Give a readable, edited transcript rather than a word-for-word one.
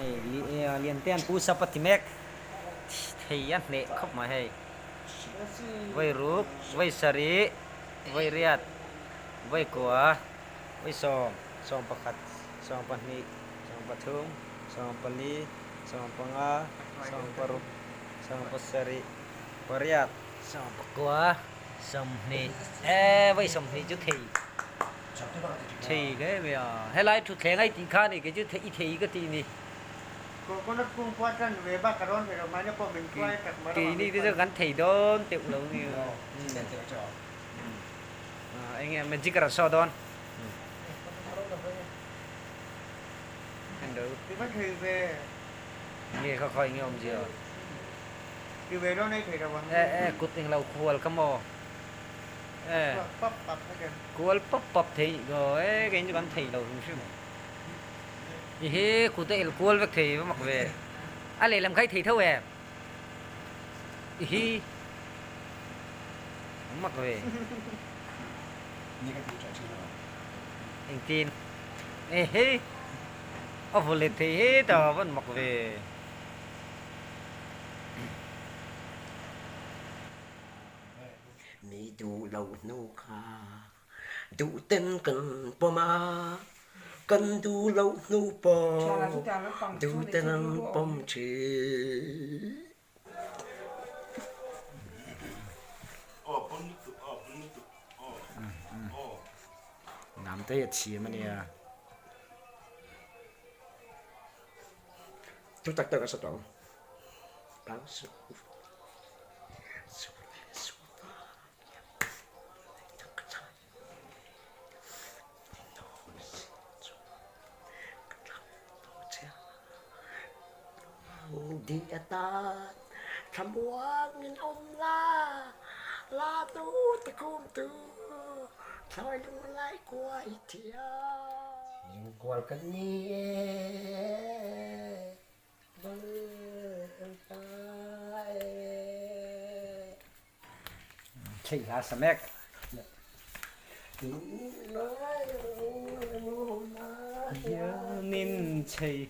Hei Liantea'n pu sap a ti mek thei a hneh khawp mai hei. Vawi ruk, vawi sarih, vawi riat, vawi kua, vawi sawm, 11, 12, 13, 14, 15, 16, 17, pariat, 19, 20, e vawi 20 chu thei thei hle mai a, helai thutthleng a i tih kha a ni kei chu i thei ka tih ni. Coconut kung pawh chuan ve bak a rawn ve lo mahni pawh min tuai tak mai Keini te chu kan thei dawn teuh lo ni. Eng nge magic a rawn saw dawn. Hello. I va thei ve. Nge kha khawi nge awmzia. Ti ve dawn ei thei lo ang. E e kut eng lo kual ka maw. E. Pap pap thei. Kual pap pap thei e keini chu kan thei lo hrim hrim. I hi kut a el kual vek thei va mak ve. A lehlam kha i thei tho em? I hi a mak ve. Engtin? Ehe a vaw let thei hetah a van mak ve. Mi duh loh hnu kha Duh ten kan pawm a, kan duh loh hnu pawh duh ten an pawm ṭhin. Namte hi a thiam a nia. Thu tak tak a sa tawh ang. Thlamuangin awm la, la tu te khum tu, thlawi lunglai kuai thiam. Inkual ka ni e. Theih hla sa mek. Hianin chei.